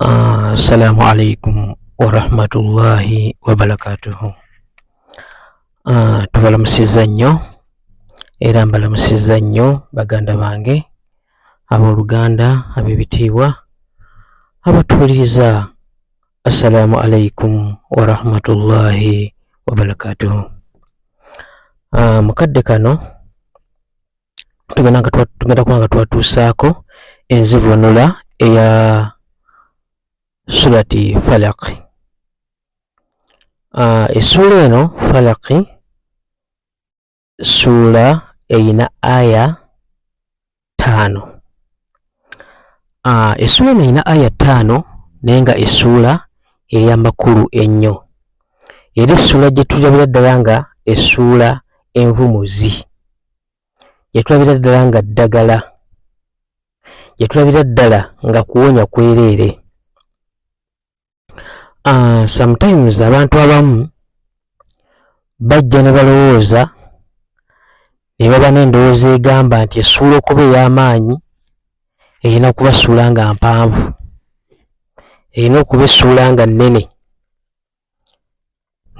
Assalamu alaikum warahmatullahi wabarakatuhu. Tubalamusizza nnyo era mbalamusizza nnyo baganda bange abooluganda ab'ebitiibwa abatuwuliriza. Assalamu alaikum warahmatullahi wabarakatuhu. Mukadde kano tugenda kuba nga twatuusaako enzivunula eya surati Falaki. Essuula eno Falaki ssuula eyina aya 5. Essuula eno eyina aya 5 naye nga essuula ey'amakulu ennyo, era essuula gye tulabira ddala nga essuula envumuzi, gye tulabira ddala nga ddagala, gye tulabira ddala nga kuwonya kwereere. Sometimes abantu abamu bajja ne balowooza ne baba n'endowooza egamba nti essuula okuba ey'amaanyi erina kuba ssuula nga mpanvu, erina okuba essuula nga nnene,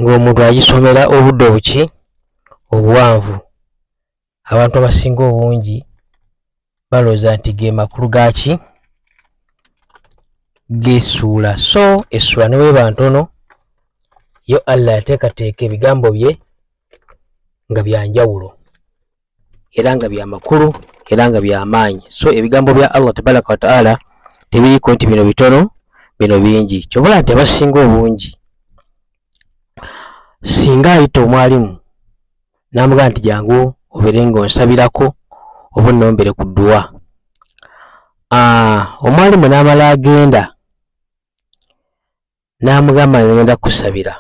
ng'omuntu agisomera obudde obuki obuwanvu. Abantu abasinga obungi balowooza nti ge makulu gaki g'essuula. So essuula ne bw'eba ntono, yo Allah yateekateeka ebigambo bye nga bya njawulo era nga bya makulu era nga bya maanyi. So ebigambo bya Allah tabaraka wa taala tebiriko nti bino bitono bino bingi. Ky'obola nti abasinga obungi singa ayita omwalimu n'amugamba nti jangu obeere ng'onsabirako oba onnombere ku dduwa, omwalimu n'amala agenda n'amugamba ngenda kukusabira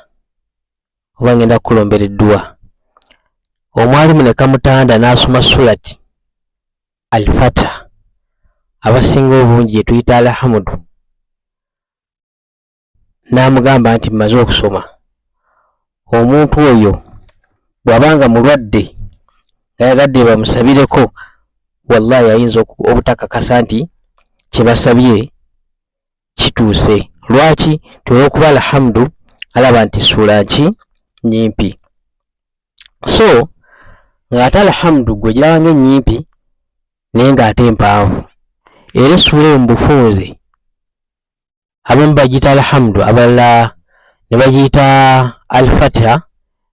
oba ngenda kukulombera edduwa, omwalimu ne kamutanda n'asoma surati Al-Fatiha, abasinga obungi gye tuyita Alhamdu, n'amugamba nti mmaze okusoma. Omuntu oyo bw'aba nga mulwadde ng'ayagadde bamusabireko, wallahi ayinza obutakakasa nti kye basabye kituuse. Lwaki? Nti olw'okuba Alhamdu alaba nti ssuula nki nnyimpi. So ng'ate Alhamdu gwe giraba ng'ennyimpi naye ng'ate mpanvu. Era essuula eyo mu bufunze abamu bagiyita Alhamdu, abalala ne bagiyita Alfatiha,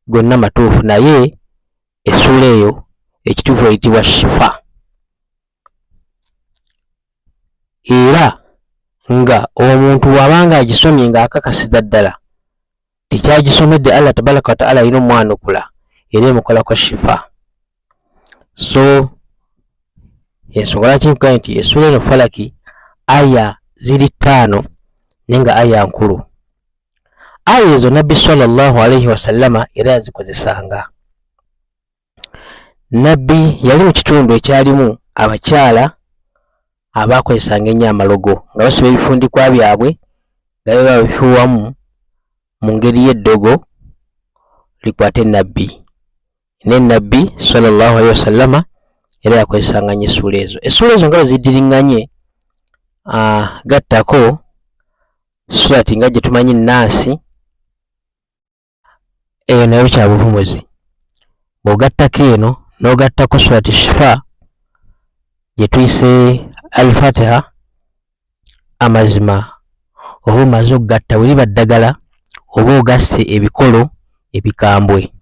gonna matuufu, naye essuula eyo ekituufu eyitibwa Shifa. Era nga omuntu bw'aba ng'agisomye ng'akakasiza ddala tekyagisomedde, Allah tabaraka wataala alina omwanukula era emukolako shifa. So ensonga lwaki nkugambye nti essuula eno Falaki aya ziri 5 naye nga aya nkulu. Aya ezo Nabbi sallallahu alaihi wasallama era yazikozesanga. Nabbi yali mu kitundu ekyalimu abakyala abaakozesanga ennyo amalogo nga basiba ebifundikwa byabwe nga biba babifuuwamu mu ngeri y'eddogo likwate Nabbi. Ne Nabbi sallallahu alaihi wasallama era yakozesanga nnyo essuula ezo. Essuula ezo nga bwe ziddiriŋŋanye, gattako surati nga gye tumanyi Naasi, eyo nayo kya buvumuzi. Bw'ogattako eno n'ogattako surati Shifa gye tuyise Al-Fatiha, amazima oba omaze okugatta bwe liba ddagala oba ogasse ebikolo ebikambwe.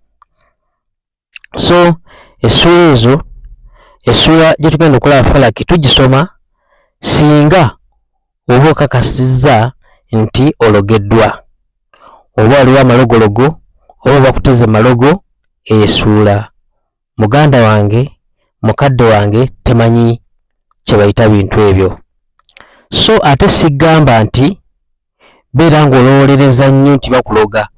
So essuula ezo, essuula gye tugenda okulaba Falaki, tugisoma singa oba okakasizza nti ologeddwa oba waliwo amalogologo oba bakuteze malogo. Essuula muganda wange, mukadde wange, temanyi kye bayita bintu ebyo. So ate sigamba nti beera ng'olowoolereza nnyo nti bakuloga.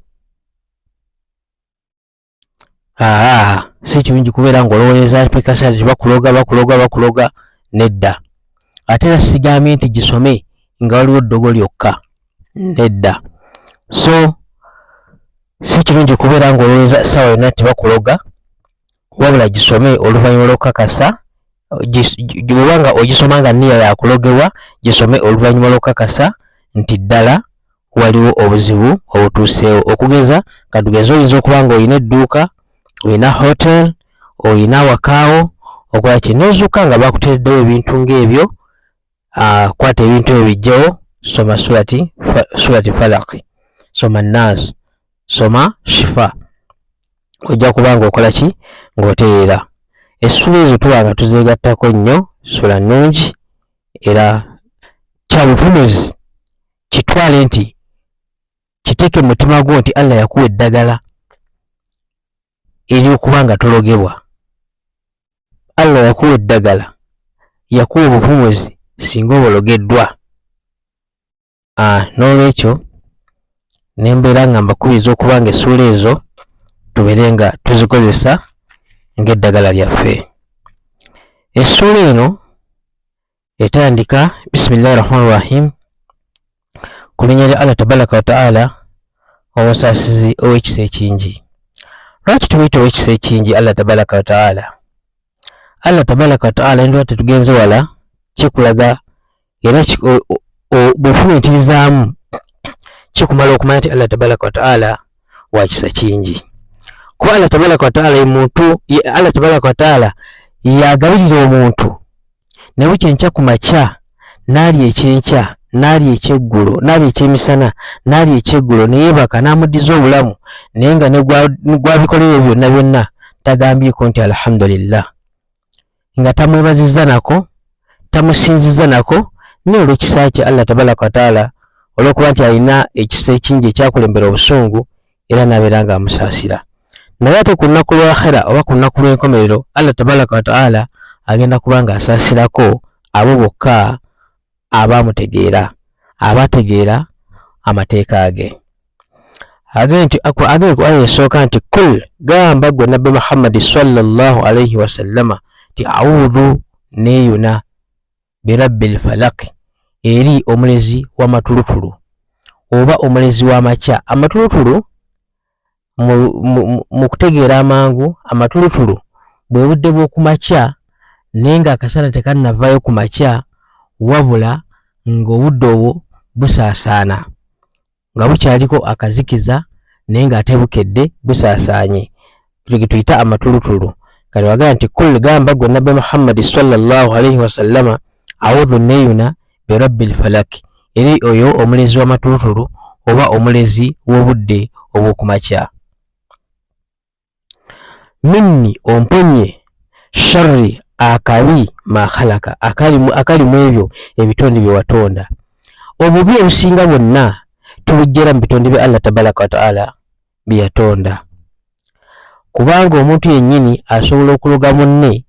Si kirungi kubeera ng'olowoolereza pekasa nti bakuloga bakuloga bakuloga, nedda. Ate era sigambye nti gisome nga waliwo ddogo lyokka, nedda. So si kirungi kubeera ng'olowooza essaawa yonna nti bakuloga, wabula gisome oluvannyuma lw'okukakasa. Bw'oba nga ogisoma nga nniya yakulogebwa, gisome oluvannyuma lw'okukakasa nti ddala waliwo obuzibu obutuuseewo. Okugeza katugeze oyinza okuba nga olina edduuka, olina hotel, olina awakaawo, okola ki, n'ozuuka nga bakuteereddewo ebintu ng'ebyo. Kwata ebintu ebyo bijjewo, soma surati Falaki, soma Nas, soma Shifa, ojja kuba nga okola ki, ng'otereera. Essula ezo tuba nga tuzeegattako nnyo, sula nnungi era kya buvumuzi. Kitwale nti kiteeke mu mutima gwo nti Allah yakuwa eddagala ery'okuba nga tologebwa. Allah yakuwa eddagala, yakuwa obuvumuzi singa obologeddwa. N'olwekyo ne mbeera nga mbakubiriza okuba nga essuula ezo tubeere nga tuzikozesa ng'eddagala lyaffe. Essuula eno etandika bisimillahi rahmani rahim, ku linnya lya Allah tabaraka wataala omusaasizi ow'ekisa ekingi. Lwaki tumuyita ow'ekisa ekingi Allah tabaraka wataala? Allah tabaraka wataala endwa tetugenze wala kikulaga era bw'ofumiitirizaamu kikumala okumanya nti Allah tabaraka wataala wa kisa kingi, kuba Allah tabaraka wataala ye muntu, Allah tabaraka wataala yagabirira omuntu ne bukya enkya ku makya n'alya ekyenkya, n'alya ekyeggulo, n'alya ekyemisana, n'alya ekyeggulo, ne yeebaka n'amuddiza obulamu, naye nga ne gwabikolera ebyo byonna byonna tagambyeko nti alhamdulillah, nga tamwebazizza nako, tamusinzizza nako. Naye olw'ekisa kye Allah tabaraka wataala, olw'okuba nti alina ekisa ekingi ekyakulembera obusungu, era n'abeera nga amusaasira. Naye ate ku lunaku lwa akhera oba ku lunaku lw'enkomerero, Allah tabaraka wataala agenda kuba nga asaasirako abo bokka abaamutegeera, abategeera amateeka ge. Agende nti agende ku aya esooka nti kul, gamba gwe Nabbi Muhammadi sallallahu alaihi wasallama nti audhu, neeyuna, birabbil falaki, eri omulezi w'amatulutulu oba omulezi w'amakya. Amatulutulu mu kutegeera amangu, amatulutulu bwe budde bw'okumakya naye ng'akasana tekannavaayo ku makya, wabula ng'obudde obwo busaasaana nga bukyaliko akazikiza, naye ng'ate bukedde busaasaanye, ge tuyita amatulutulu. Kati wagamba nti kul, gamba gwe Nabbi Muhammadi sallallahu alaihi wasallama, audhu, neeyuna, birabbil falaki, eri oyo omulezi w'amatulutulu oba omulezi w'obudde obw'okumakya. Minni, omponye, sharri, akabi, ma khalaka, akali mu ebyo ebitonde bye watonda. Obubi obusinga bwonna tubujjera mu bitonde bya Allah tabaraka wataala bye yatonda, kubanga omuntu yennyini asobola okuloga munne,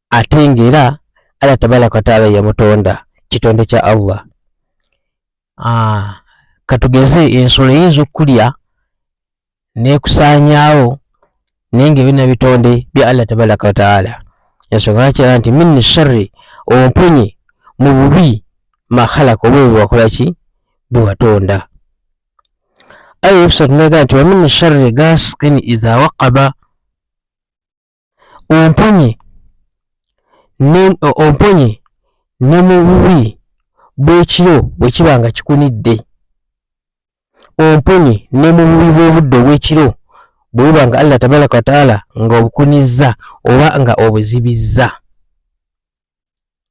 ate ng'era Allah tabaraka wataala yamutonda, kitonde kya Allah. Katugeze ensolo eyinza okukulya n'ekusaanyaawo, naye ng'ebyo bitonde bya Allah tabaraka wataala. Ensonga lwaki era nti minni sharri, omponye mu bubi, ma khalaka, oba ebyo wakola ki, bye watonda. Aya eyokusatu nega nti wa min sharri gasiqin iza waqaba, omponye ne mu bubi bw'ekiro bwe kiba nga kikunidde, omponye ne mu bubi bw'obudde obw'ekiro bwe buba nga Allah tabaraka wataala nga obukunizza oba nga obuzibizza.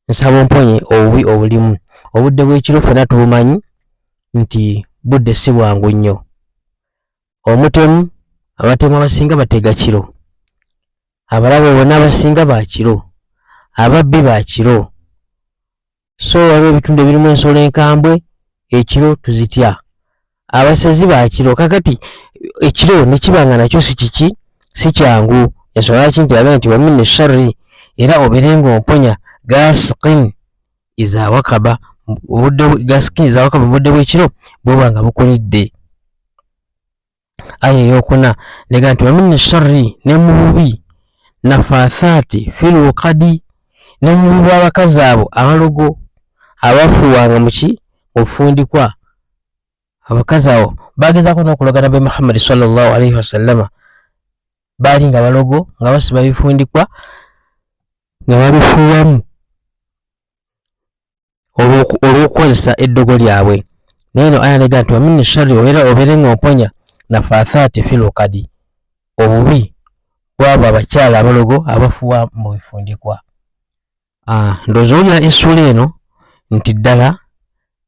Nsaba omponye obubi obulimu obudde bw'ekiro. Ffenna tubumanyi nti budde si bwangu nnyo. Omutemu, abatemu abasinga batega kiro, abalabe bonna abasinga ba kiro, ababbi ba kiro. So waliwo ebitundu ebirimu ensolo enkambwe, ekiro tuzitya, abasezi ba kiro. Kakati ekiro ne kiba nga nakyo si kiki, si kyangu. Ensonga lwaki nti agamba nti wamin sharri, era obeere ng'omponya, gasiqin iza wakaba, obudde gasiqin iza wakaba, obudde bw'ekiro buba nga bukunidde. Aya eyokuna nega nti wamin sharri, ne mu bubi, nafathaati fil uqadi, ne mu bubi bw'abakazi abo abalogo abafuuwanga muki, mufundikwa. Abakazi abo bagezaako n'okuloga Nabbi Muhammadi sallallahu alaihi wasallama. Baali nga balogo, nga basiba bifundikwa nga babifuuwamu olw'okukozesa eddogo lyabwe. Naye eno aya nega nti wamin sharri, era obeere nga omponya nafathaati fil ukadi, obubi bwabo abakyala abalogo abafuwa mu bifundikwa. Ah, ndowooza owulira essuula eno nti ddala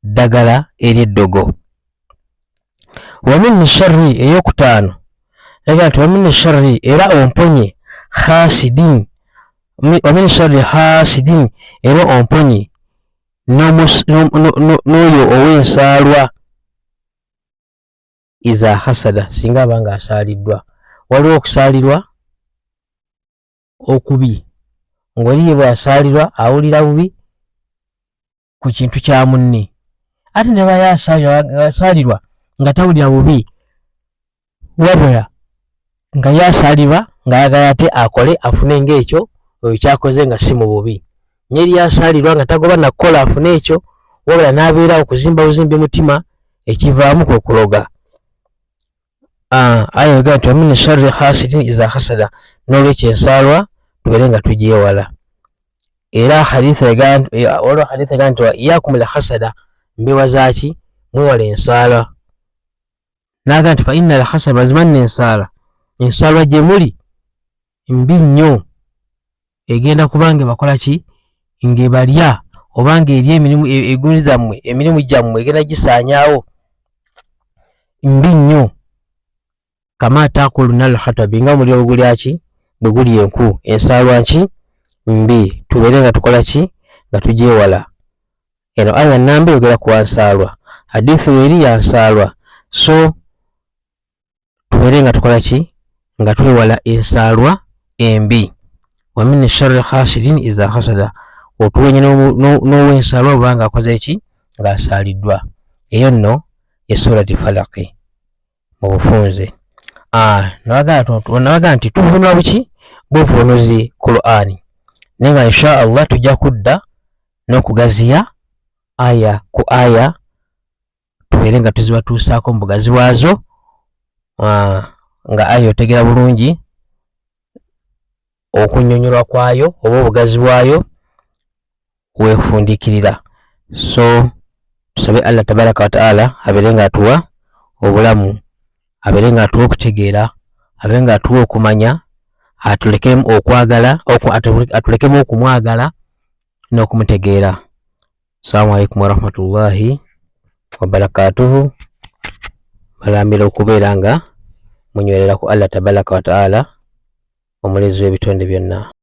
ddagala ery'eddogo. Wamin sharri, eyokutaano naga nti wamin sharri, era omponye hasidin, wamin sharri hasidin, era omponye n'oyo ow'ensaalwa iza hasada, singa aba nga asaaliddwa. Waliwo okusaalirwa okubi, ng'oli ye bw'asaalirwa awulira bubi ku kintu kya munne, ate ne bayo asaalirwa nga tawulira bubi, wabula nga ye asaalirwa ng'ayagala ate akole afune ng'ekyo oyo kyakoze nga si mu bubi. Nyeri asaalirwa nga tagoba nakukola afune ekyo, wabula n'abeera okuzimba buzimbi mutima, ekivaamu kwe kuloga. Aya egamba nti wamin sharri hasidin iza hasada. N'olwekyo ensaalwa tubeere nga tugyewala. Era haditha waliwo haditha egamba nti wa iyakum l hasada, mbewazaaki mwewala ensaalwa. N'agamba nti fa inna al hasada, mazima nno ensaala, ensaalwa gye muli mbi nnyo, egenda kuba nga ebakola ki, ng'ebalya oba ng'erya emirimu egundi zammwe, emirimu gyammwe egenda gisaanyaawo, mbi nnyo. Kama taakulu nal hatabi, nga omuliro bwe gulya ki, bwe gulya enku. Ensaalwa nki mbi, tubeere nga tukola ki, nga tugyewala. Eno aya nnamba eyogera ku nsaalwa, hadithu eri ya nsaalwa, so tubeere nga tukola ki, nga twewala ensaalwa embi. Wa min sharri hasidin iza hasada, otuwenye n'owensaalwa oba nga akoze ki, ng'asaaliddwa. Eyo nno ye surati Falaki mu bufunze. Nabagaa nti tuvunula buki buvunuzi Qur'ani, naye nga insha Allah tujja kudda n'okugaziya aya ku aya, tubeere nga tuzibatuusaako mu bugazi bwazo, nga aya otegera bulungi okunnyonnyolwa kwayo oba obugazi bwayo weefundikirira. So tusabe Allah tabaraka wataala abeere nga atuwa obulamu, abeere nga atuwa okutegeera, abeere nga atuwa okumanya, atulekemu okwagala, atulekemu okumwagala n'okumutegeera. Assalamu alaikum warahmatullahi wabarakatuhu. Balambira okubeera nga munywerera ku Allah tabaraka wataala, omulezi w'ebitonde byonna.